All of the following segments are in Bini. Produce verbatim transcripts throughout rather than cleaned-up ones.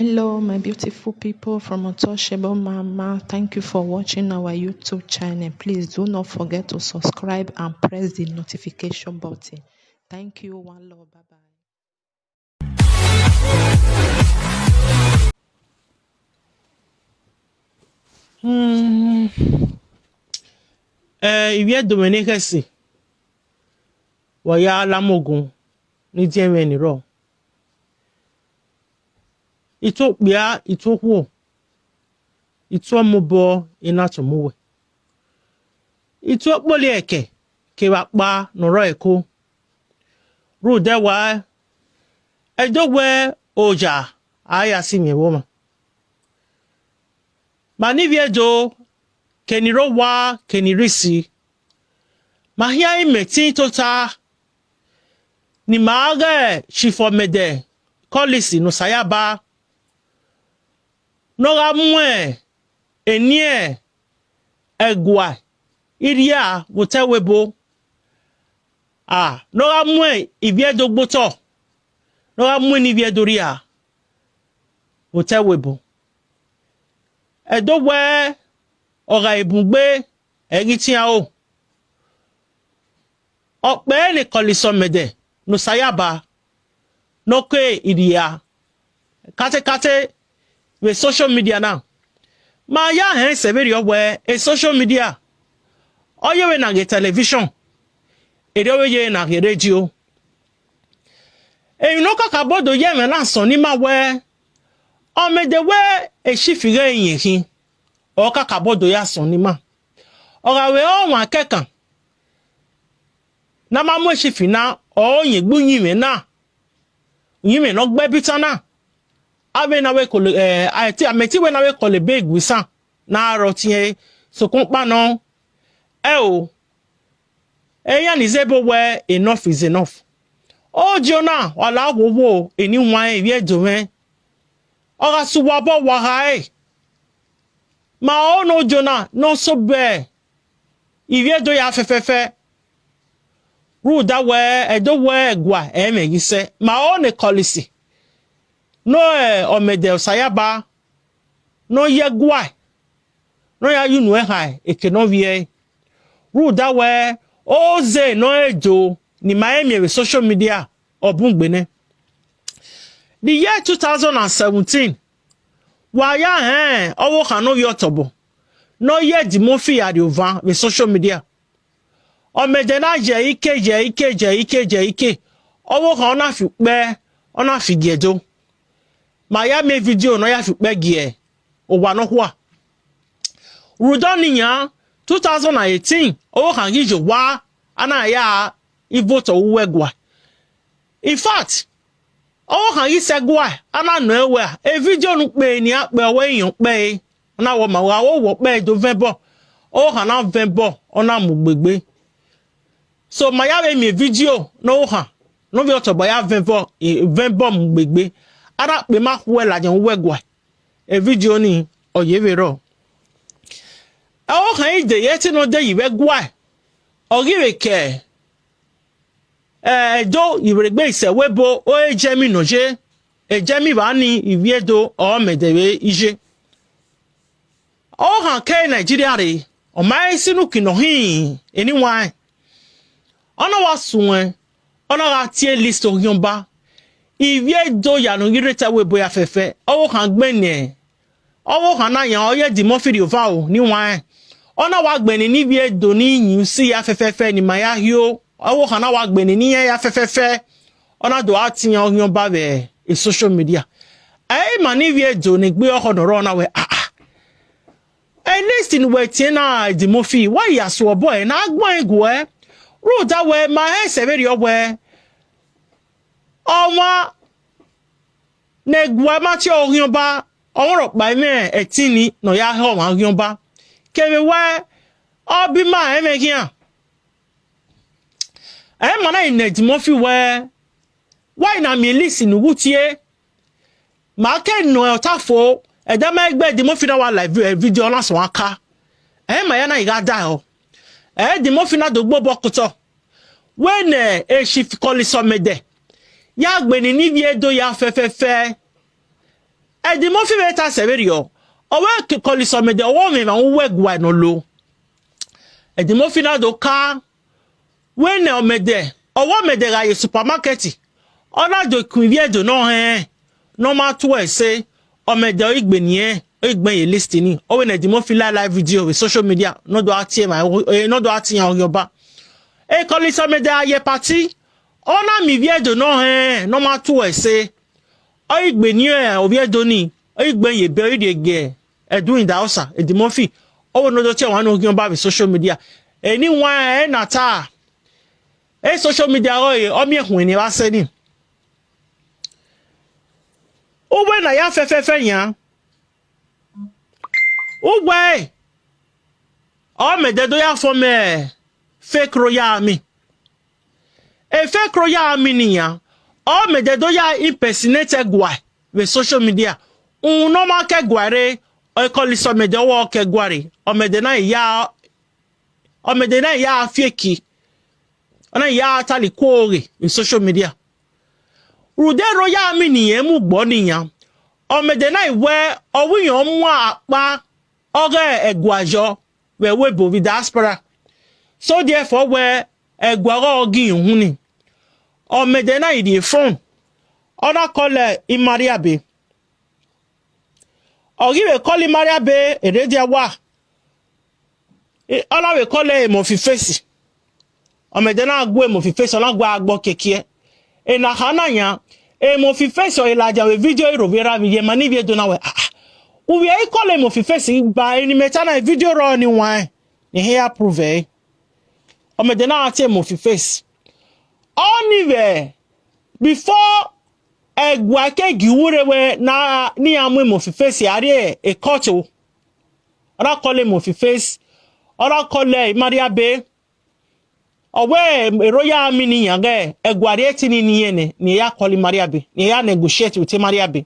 Hello, my beautiful people from Untouchable Mama. Thank you for watching our YouTube channel. Please do not forget to subscribe and press the notification button. Thank you. One love. Bye bye. Hmm. Eh, ivbi Ẹdo mwẹ ne khẹse, wa ya la mu ogun ne I diẹn mwẹ ni rrọọ. Itu okpia, itu okhuo, itu ọmọ obọ, I na tọn mu wẹ. Itu okpoli ẹkẹ kevbe akpa ne ọ rrọọ ẹko. Rhunmwuda ẹwa, Ẹdo wẹ oya a ya si mwẹ vbe ọmwa. Ma ne ivbi Ẹdo, ke ni rre owa, ke ni rre isi, ma khian imẹ ẹtin tota ne ima ghẹ Chief Ọmẹdẹ Collins ne Osayaba, ne ọ gha mu eni ẹguae irria vbe otọ ẹvbo ebo, a, ne ọ gha mu ivbi Ẹdo gbe otọ, ne ọ gha mu eni ivbi Ẹdo rria vbe otọ ẹvbo ebo. Ẹdo wẹ ọ gha bun gbe, ẹ i ghi tian ro. Ọ kpẹre ne Collins Ọmẹdẹ ne Osayaba ne ọ ke irria katekate vbe social media na. Ma ya hẹn sẹ vberriọ wẹ social media, ọ yevbe na ghe television, erriọ vbe yevbe na ghe radio. Emwi ne ọ kakabọ do ye ẹmwẹ na sọn ne ima wẹ, Ọmẹdẹ wẹ Chief ghẹ iyẹn khin, ọ kakabọ do ya sọn ne ima. Ọ gha vbe ọmwa kẹkan ne a ma mu Chief na, ọ rẹn egbe uyinmwẹ na, uyinmwẹ ne ọ gbe ẹbitan na, avbe na vbe kọle, eh, a ti, amẹ ti wẹ na vbe kọle ebe iguisan ne a rọ tiẹn ẹre, sokpan ọkpa nọ, ẹo, iran ni zẹ ebo wẹ enough is enough. Odio na, wa la wowo, eni wanrẹn ivbi Ẹdo mwẹ, ọ gha sẹ uwa obọ, wa gha re. Ma ọrọre ne odio na ne ọ sobọ ivbi Ẹdo ya fẹfẹfẹ. Rhunmwuda wẹ Ẹdo wẹ ẹguae ẹmwẹ ghi sẹ, ma ọrọre ne Collins ne Ọmẹdẹ Osayaba ne ọ ye ẹguae, ne ọ ya ye unu ẹhae eke ne ọ vbiẹ ẹre. Rhunmwuda wẹ oze ne ọ rẹn Ẹdo ne ima i miẹn vbe social media, ọ bun gbe nẹ. The year two thousand and seventeen, wa ya hẹn ọvbokhan ne ovbi ọ tobọ ne ọ ye Eddie Murphy ya rrie ovan vbe social media. Ọmẹdẹ na ye ẹre ike, ye ẹre ike, ye ẹre ike, ye ẹre ike, ọvbokhan ọ na fi ukpẹ, ọ na fi gie Ẹdo. Ma ya miẹn vidio ne ọ ya fi ukpẹ gie owa nọkhua. Rhunmwuda ọnii yan, two thousand and eighteen, ọvbokhan ghi ye owa, a na ya vote uwu ẹguae. In fact, ọvbokhan ghi sẹ ẹguae, a na nọ ẹn wẹ, vidio ne u kpẹre ne iran kpẹre, ọ wẹ iran kpẹre, ọ na wẹ ọ ma gha wo wẹ ọ kpẹre do vẹ ẹbọ, ọvbokhan na vẹ ẹbọ, ọ na mu gbe egbe. So, ma ya vbe miẹn vidio ne ọvbokhan ne ovbi ọ tobọ ya vẹ ẹbọ, vẹ ẹbọ mu gbe egbe, a na kpe ma khuẹ ladian uwu ẹguae. Vidio ni, ọ ye vberriọ. Ọvbokhan i de ye ẹtin ne ọ de yi vbe ẹguae, ọ ghi vbe ke Ẹdo ivbiregbe isẹ ẹvbo ebo, ọ re Jemmy ne ọ ye, Jemmy vbe a ni ivbi Ẹdo, ọ Ọmẹdẹ vbe iye. Ọvbokhan ke Nigeria rre, ọ ma he si unu kin ne ọ hin eni wanrẹn. Ọ na wa suẹn, ọ na gha tie list Orhiọnba, ivbi Ẹdo ya ne ọ ghi rre otọ ẹvbo ebo ya fẹfẹ, ọvbokhan gbẹnnẹ, ọvbokhan na yan, ọ ye Eddie Murphy rrie ovan o, ne I wanrẹn. Ọ na wa gbẹnnẹ ne ivbi Ẹdo ni yin usi ya fẹfẹfẹ ne ima ya hio, ọvbokhan na wa gbẹnnẹ ne iran ya fẹfẹfẹ, ọ na do gha tian Orhiọnba vbe social media. Ẹ i ma ne ivbi Ẹdo ne egbe ọkhọ ne ọ rrọọ na wẹ, ah, ah. E list ne uwẹ tie na, Eddie Murphy, wa ya suẹ obọ ẹre ne a gbẹn guẹ, rhunmwuda wẹ ma hẹn sẹ vberriọ wẹ, ọmwa ne ẹguae ma tie Orhiọnba, ọmwa rhọkpa ẹmwẹ ẹtin ni ne ọ ya he ọmwa Orhiọnba, kevbe wẹ ọ bi ima ẹmwẹ khian. Ẹ i ma na, Eddie Murphy wẹ, wa i na miẹn list ne uwẹ tie, ma ke nọ ọta fo, ẹdẹ ma gbe Eddie Murphy na wa la vi-, video na sẹ ọmwa ka. Ẹ i ma ya na, I gha da ẹre. Eddie Murphy na do gbe obọ ke otọ, wẹ ne Chief Collins Ọmẹdẹ ya gbẹnnẹ ne ivbi Ẹdo ya fẹfẹfẹ. Eddy Murphy vbe ta sẹ vberriọ, ọ wẹ ke Collins Ọmẹdẹ, ọ wẹ ọmwẹ emwa uwu ẹguae ne ọ lo. Eddy Murphy na do ka wẹ ne Ọmẹdẹ, ọ wẹ Ọmẹdẹ gha ye supermarket, ọ na do kun ivbi Ẹdo ne ọ hẹn, ne ọ ma tuẹ ẹse, Ọmẹdẹ ọ i gbe ne irẹn, ọ i gbe ye list ni. Ọ wẹ ne Eddy Murphy la live video vbe social media, ne ọ do gha tie emwa, eh, ne ọ do gha tie iran oghian ọba. E Collins Ọmẹdẹ gha ye party, ọ na miẹn ivbi Ẹdo ne ọ hẹn, ne ọ ma tuẹ ẹse, ọ i gbe ne ovbi Ẹdo ni, ọ i gbe ye ebe, ọ i rhie gie Edwin Idahosa, Eddy Murphy, ọ wẹ ne ọ do tie emwa ne oghian ọba vbe social media. Eni wan ẹre na ta, e social media ọghe ọ miẹn khuẹn ne evba sẹ ni. Uwẹ ne a ya fẹfẹfẹ yan, uwẹ Ọmẹdẹ do ya form fake Royal Army. E fake Royal Army ne iran, Ọmẹdẹ do ya impersonate ẹguae vbe social media. Uhunmwu ne ọ ma ke ẹguae rre, ọ i Collins Ọmẹdẹ ọ wẹ ọ ke ẹguae rre. Ọmẹdẹ na ya, Ọmẹdẹ na ya fake, ọ na ya tali kuo ghe vbe social media. Rhunmwuda Royal Army ne irẹn mu gbe ọnii yan, Ọmẹdẹ na wẹ ọ wẹ iran mu akpa ọghe ẹguae yọ vbe ẹvbo ebo vbe diaspora. So therefore wẹ ẹguae ọghe ọ gie iran uhunmwu ni. Ọmẹdẹ na rhie phone, ọ na call Imariabe. Ọ ghi vbe call Imariabe, erha dia wa, ọ na vbe call Murphy Face. Ọmẹdẹ na gu Murphy Face, ọ na gu a gbe ọkiekie. Ena kha na yan, Murphy Face ọ i ladian vbe video, i rhovbiẹ erha vbe iye, ma ne ivbi Ẹdo na wẹ, ah, ah, u vbe call Murphy Face ba, eni mẹ ta na video rrọọ ni wan, ne I hia prove ẹre. Ọmẹdẹ na gha tie Murphy Face. Ọnii vbe before ẹguae ke gie uwu rre wẹ na, ne iran mu Murphy Face a rrie court o. Ọ na call Murphy Face, ọ na call Imariabe. Ọ wẹ Royal Army ne iran ghẹ ẹguae rrie ẹtin ni ne irẹn nẹ, ne iran ya call Imariabe, ne iran ya negotiate with Imariabe.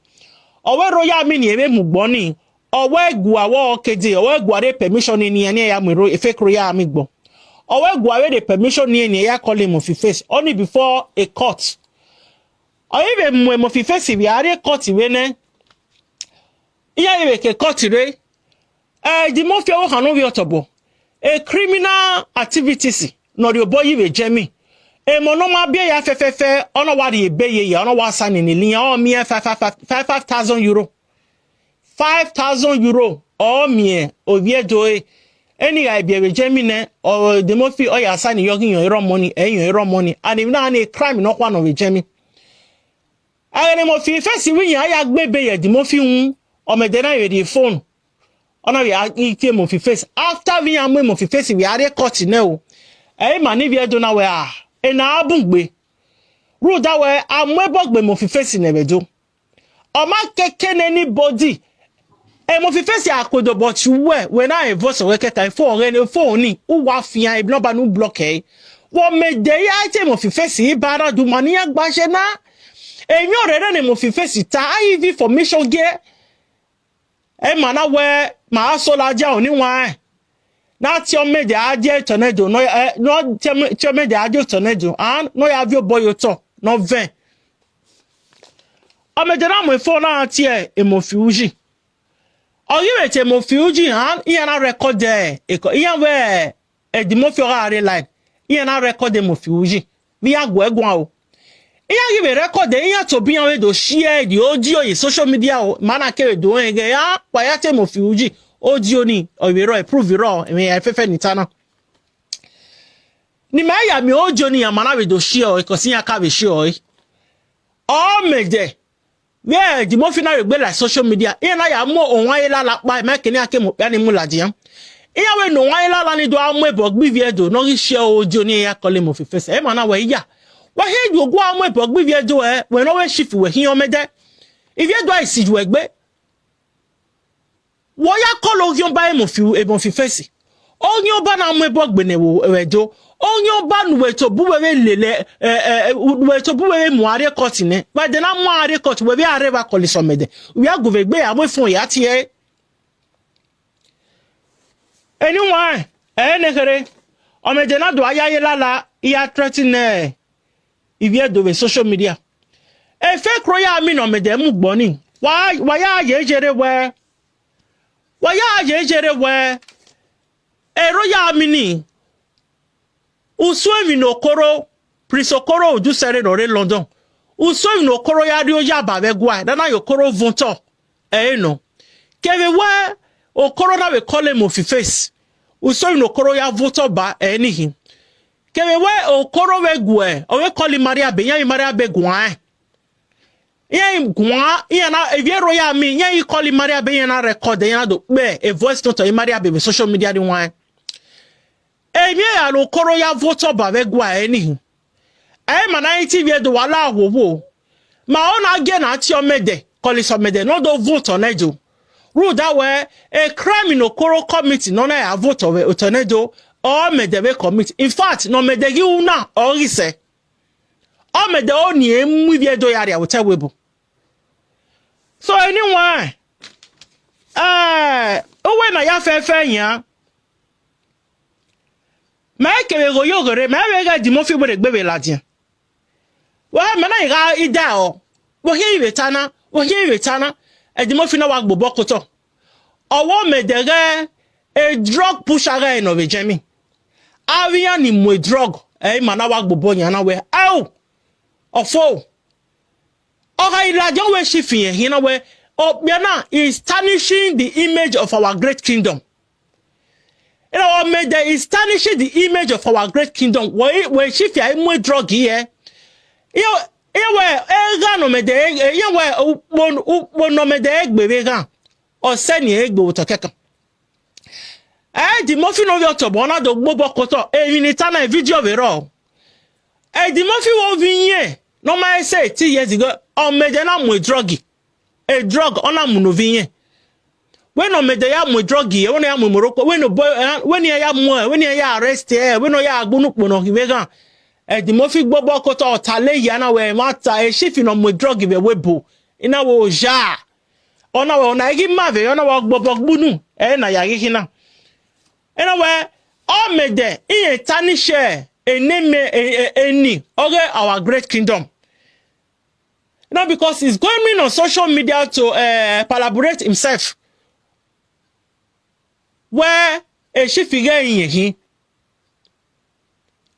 Ọ wẹ Royal Army ne irẹn vbe mu gbe ọnii, ọ wẹ ẹguae vbe ọ ke dee, ọ wẹ ẹguae rre permission ne iran, ne iran ya mu Ro-, fake Royal Army gbọ. Ọ wẹ ẹguae vbe rre permission ne irẹn, ne iran ya call Murphy Face, ọnii before a court. Ọ i vbe mu Murphy Face vbe a rrie court vbe nẹ, iran ghi vbe ke court rre, Eddy Murphy ọvbokhan ne ovbi ọtobọ, criminal activities ne ọ rhie obọ yi vbe Germany. Emọ ne ọ ma biẹ ya fẹfẹfẹ, ọ na wa rhie ebe ye ya, ọ na wa sign ne iyan, ọ miẹn five, five, five, five thousand euro. Five thousand euro ọ miẹn ovbi Ẹdo ẹre. Eni gha biẹ vbe Germany nẹ, ọ, Eddy Murphy ọ ya sign yọ ghi yan erha ọmọ ni, ẹ yan erha ọmọ ni. And emwi na ni crime nọkhua nọ vbe Germany. Ẹghẹ ne Murphy Face wẹ iran ya gbe ebe ye Eddy Murphy uhunmwu, Ọmẹdẹ na vbe rhie phone, ọ na vbe a ghi tie Murphy Face. After vbe iran mu Murphy Face vbe a rrie court nẹ o, ẹ i ma ne ivbi Ẹdo na wẹ, ah, ena a bun gbe. Rhunmwuda wẹ a mu ẹbọ gbe Murphy Face nẹ vbe Ẹdo. Ọ ma keke ne anybody. Murphy Face a ku do, but uwẹ, wẹ na rẹn voice ọghẹ kẹkan, phone ọghẹ, phone ni, u wa fian, e number ne u block ẹre. Wẹ Ọmẹdẹ ya tie Murphy Face, i ba na du ma ne iran gba ṣe na. Emwi ọrẹrẹ ne Murphy Face ta, a i vbe information gie. Ẹ ma na wẹ ma a so ladian ọni wan. Ne a tie Ọmẹdẹ a die otọ nẹ do, ne ọ, eh, ne ọ tie Ọmẹ-, tie Ọmẹdẹ a die otọ nẹ do, and ne ọ ya viọ obọ ye otọ ne ọ vẹn. Ọmẹdẹ na mu phone na tie Murphy uyi. Ọ ghi vbe tie Murphy uyi, and iran na record ẹre, iran wẹ Eddy Murphy ọ gha rre line, iran na record Murphy uyi, vbe iran guẹ guan o. Iran ghi vbe record, iran tobọ iran vbe do share the audio ye social media o, ma na kevbe do rẹn ghẹ, a, wa ya tie Murphy uyi, audio ni, ọ vbe rrọọ, proof rrọọ, ẹmwẹ iran fẹfẹ ni ta na. Ne ima ya miẹn audio ni, iran ma na vbe do share ọre, cause iran ka vbe share ọre. Ọmẹdẹ, vbe Eddy Murphy na vbe gbe la social media, iran na ya mu owan ye lala kpa, ima kene iran ke mu okpia ni mu ladian. Iran wẹ ne owan ye lala ni do a mu ẹbọ gbe ivbi Ẹdo, ne ọ ghi share audio ni ya call Murphy Face. Ẹ ma na wẹ iya. Wẹ he yu ogu a mu ẹbọ gbe ivbi Ẹdo ẹ, wẹ ne ọ vbe shifi wẹ khian Ọmẹdẹ. Ivbi Ẹdo a i si yu ẹgbe. Wẹ ya call oghian ọba Murphy, Murphy Face. Oghian ọba na mu ẹbọ gbe nẹ vbe Ẹdo. Oghian ọba ne uwẹ tobọ uwẹ vbe lele, ẹ, ẹ, uwẹ tobọ uwẹ vbe mu a rrie court nẹ. Wẹ de na mu a rrie court, wẹ vbe a rre evba Collins Ọmẹdẹ. Wẹ ya gu vbe egbe ya mu phone ya tie ẹre. Eni wan, ẹ nẹ kherhe. Ọmẹdẹ na do a ya ye lala, I ya threaten ẹ. Ivbi Ẹdo vbe social media. E fake Royal Army ne Ọmẹdẹ mu gbe ọnii, Wa, wa ya ye yere wẹ, wa ya ye yere wẹ, ero ya mi ni, usun emwi ne Okoro, Prince Okoro Udusẹre ne ọ rre London, usun emwi ne Okoro ya rrie oya ba vbe ẹguae, ne a na ya Okoro vuọn otọ, ẹre nọ. Kevbe wẹ Okoro na vbe call emu fi face, usun emwi ne Okoro ya vuọn otọ ba, ẹre ni khin. Kevbe wẹ Okoro vbe guẹ, ọ vbe call Imariabe, iran Imariabe guan rẹn. Iran guan, iran na, evbi ero ya mi, iran i call Imariabe, iran na record, iran na do kpe e voice note Imariabe vbe social media ni wan. Emwi ya ne Okoro ya vuọn otọ ba vbe ẹguae ni. Ẹ ma na i te ivbi Ẹdo, wa la wowo. Ma ọ na gie na tie ọmẹdẹ, call ọmẹdẹ, ne ọ do vuọn otọ nẹ do. Rhunmwuda wẹ, e crime ne Okoro commit ne ọ na ya vuọn otọ vbe otọ nẹ do, ọmẹdẹ vbe commit. In fact, ne ọmẹdẹ ghi ru na, ọ ghi sẹ. Ọmẹdẹ ọni e mu ivbi Ẹdo ya rria vbe otọ ẹvbo ebo. So, eni wan, eh, uwẹ na ya fẹfẹ yan. Mẹ kevbe gho yo ghere, mẹ vbe ghe Eddie Murphy wẹ rre egbe vbe ladian. Wẹ mẹ na i gha i da ọ, vbe ọ khian i vbe ta na, vbe ọ khian i vbe ta na, Eddie Murphy na wa gbe obọ ke otọ. Ọ wẹ ọmẹdẹ ghẹ e drug pusher ghẹ ne ọ vbe Germany. Avbe iran ni mu e drug, ẹ i ma na wa gbe obọ yan na wẹ, au, ọfo. Ọ gha i ladian wẹ Chief rẹn khian na wẹ, okpia na is tarnishing the image of our great kingdom. Erha ọmẹdẹ is tarnishing the image of our great kingdom. Wẹ, wẹ Chief a i mu e drug hẹ. Iye, iye wẹ eghan ne ọmẹdẹ, iye wẹ ukpo, ukpo ne ọmẹdẹ gbe vbe eghan, ọ sẹ ne irẹn gbe vbe otọ kẹkan. Eddie Murphy ne ovbi ọtobọ na do gbe obọ ke otọ, emwi ne I ta na, vidio vbe rrọọ. Eddie Murphy vbe ovbi iyẹn ne ọ ma sẹ eighteen years ago, ọmẹdẹ na mu e drug, e drug ọ na mu ne ovbi iyẹn. Wẹ ne ọmẹdẹ ya mu e drug, wẹ ne ya mu Morocco, wẹ ne obọ, wẹ ne iran ya mu, wẹ ne iran ya arrest ẹre, wẹ ne ọ ya gbe unu ukpo ne ọ khin vbe eghan. Eddie Murphy gbe obọ ke otọ, ọ ta lele hia na wẹ, ẹmwata, e Chief ne ọ mu e drug vbe ẹvbo ebo, I na wẹ oya. Ọ na wẹ, ọ na ghi ma vbe, ọ na wẹ ọ gbe obọ gbe unu, ẹ na ya ghi khin na. Ena wẹ, ọmẹdẹ, irẹn tarnish eni, eni ọghe our great kingdom. Now, because he's going on social media to, eh, palabrate himself. Wẹ e Chief ghẹ irẹn khin.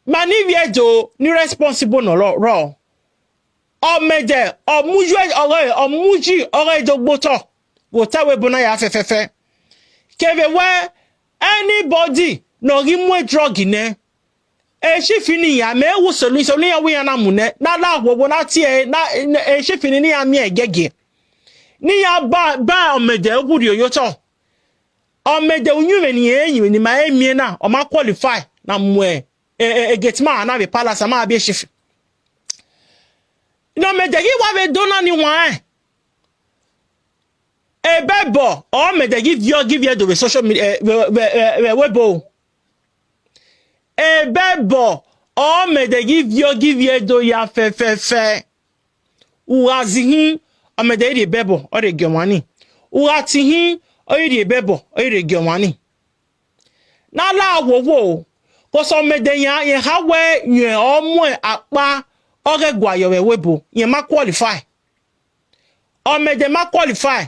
Ma ne ivbi Ẹdo ni responsible nọ rrọọ. Ọmẹdẹ, ọ mu uyi ọghe, ọ mu uyi ọghe do gbe otọ vbe otọ ẹvbo ebo na ya fẹfẹfẹ. Kevbe wẹ, anybody ne ọ ghi mu e drug nẹ, e Chief ni ya, mẹ wu solu, solu iran wẹ iran na mu nẹ, ne a la wowo, ne a tie ẹre, ne e Chief ni ne iran miẹn ẹgiẹgiẹ. Ne iran ba, ba ọmẹdẹ uwu rhie ye otọ. Ọmẹdẹ uyinmwẹ ne irẹn rinmwian ne ima he miẹn na, ọ ma qualify na mu e, e, e gate man na vbe palace, a ma biẹ e Chief. Ne ọmẹdẹ ghi wa vbe do na ni wan rẹn. Ebe ẹbọ, ọmẹdẹ ghi viọ, ghi viọ do vbe social media, eh, vbe, vbe, vbe, vbe ẹvbo ebo. Ebe ẹbọ, ọmẹdẹ ghi viọ, ghi viọ do ya fẹfẹfẹ. U gha zẹ ihin, ọmẹdẹ i rhie ebe ẹbọ, ọ rhie gie ọmwa ni. U gha ta ihin, ọ i rhie ebe ẹbọ, ọ i rhie gie ọmwa ni. Ne a la wowo, kọsẹ ọmẹdẹ yan, rẹn kha wẹ rẹn ọ mu akpa ọghe ẹguae ye vbe ẹvbo ebo, rẹn ma qualify. Ọmẹdẹ ma qualify.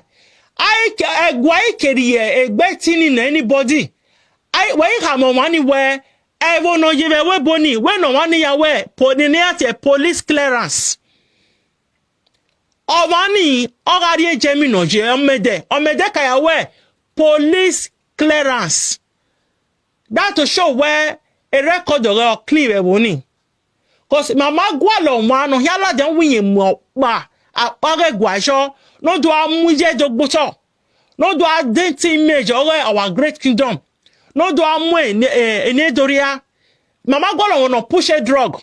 A i ke, ẹguae i ke rhie egbe ẹtin ni nọ anybody. A i, wẹ i khama ọmwa ni wẹ, ẹvbo ne ọ ye vbe ẹvbo ebo ni, wẹ ne ọmwa ni ya wẹ, po-, ne iran tie police clearance. Ọmwa ni, ọ gha rrie Germany nọ ye ọmẹdẹ, ọmẹdẹ ka ya wẹ, police clearance. That to show wẹ, e record ọghe ọ clean vbe ẹvbo ni. Cause ma ma gualọ ọmwa ne ọ khian ladian wẹ irẹn mu ọkpa, akpa ọghe ẹguae, ne ọ do gha mu iye do gbe otọ, ne ọ do gha dent image ọghe our great kingdom, ne ọ do gha mu eni, eh, eni do rria. Ma ma gualọ ọmwa ne ọ push e drug,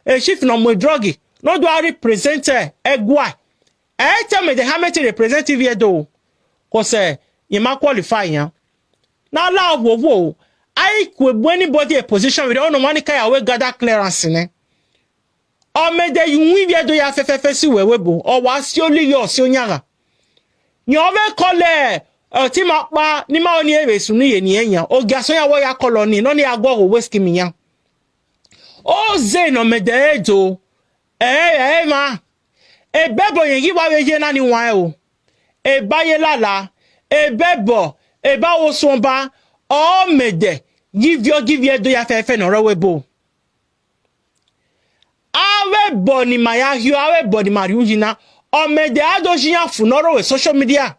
e Chief ne ọ mu e drug, ne ọ do gha represent ẹguae. Ẹ i te ọmẹdẹ khama ẹtin represent ivbi Ẹdo, cause, eh, rẹn ma qualify yan. Ne a la wowo, a i ku ebo anybody a position vbe, ọ nọ ọmwa ni ka ya wẹ gather clearance nẹ. Ọmẹdẹ ye uwu ivbi Ẹdo ya fẹfẹfẹ si vbe ẹvbo ebo, ọ wa si oli yọ, ọ si oyan gha. Rẹn ọ vbe call, eh, ọtẹn ima ọkpa, ne ima ọnii vbe sunu ye ne irẹn yan, ogiasọn yan wẹ ọ ya call ọnii, ne ọnii ya guọghọ owẹ scheme yan. Ọ zẹ ne ọmẹdẹ ẹre do, ẹ, ẹ, emwa. Ebe ẹbọ rẹn ghi wa vbe ye na ni wan rẹn o. eba ye lala, eba ẹbọ, eba aro suẹn ọba, ọmẹdẹ, givie givie do ya fẹfẹ ne ọ rre ẹvbo ebo. Avbe ẹbọ ne ima ya khian, avbe ẹbọ ne ima rhie uyi na, ọmẹdẹ a do yi iran fu ne ọ rre social media.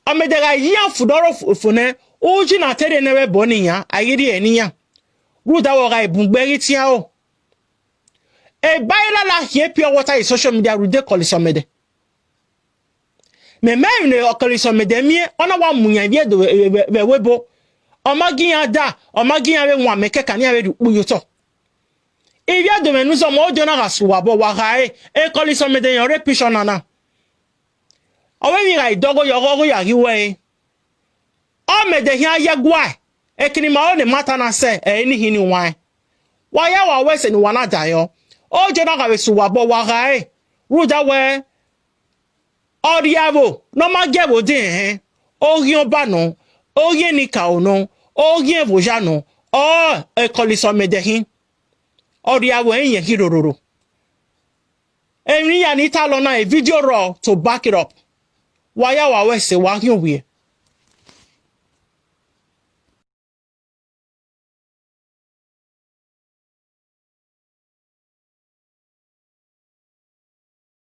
Ọmẹdẹ gha yi iran fu ne ọ rre fo nẹ, uyi na te rre ne ẹvbo ẹbọ ne iran, a i ghi rhie ẹre ne iran. Rhunmwuda wẹ ọ gha bun gbe ghi tian ro. Eba ye lala khian pure water ye social media rhunmwuda ekọlọ isọmẹdẹ. Mẹ ma emwi ne ekọlọ isọmẹdẹ miẹn, ọ na wa mu yan ivbi Ẹdo vbe, vbe, vbe ẹvbo ebo. Ọ ma gie iran da, ọ ma gie iran vbe wan amẹ kẹkan ne iran vbe rhie ukpu ye otọ. Ivbi Ẹdo mwẹ ne uzọmọ, ọ diọn na gha sẹ uwa obọ, wa gha re, ekọlọ isọmẹdẹ yan ọre picture na na. Ọ vbe emwi gha dọghe ya ọghọghọ ya ghi wẹ ẹre. Ọmẹdẹ khian ye ẹguae, ekinni ma ro ne ma ta na sẹ, ẹ i re ne I khin ne I wan ẹn. Wa ya wa wẹ ẹse ne uwa na da yọ. Ọ diọn na gha vbe sẹ uwa obọ, wa gha re, rhunmwuda wẹ, ọ rhie ẹvbo ne ọ ma gie ẹvbo de ẹnrẹn, ọ ghian ọba nọ, ọ ghian enikaro nọ, ọ ghian ẹvbo oya nọ, ọ, ekọlọ isọmẹdẹ khin, ọ rhie ẹvbo ẹrinmwi khin rororo. Emwi iran ni talọ na, video rrọọ to back it up. Wa ya wa wẹ ẹse, wa khian uvbiẹ.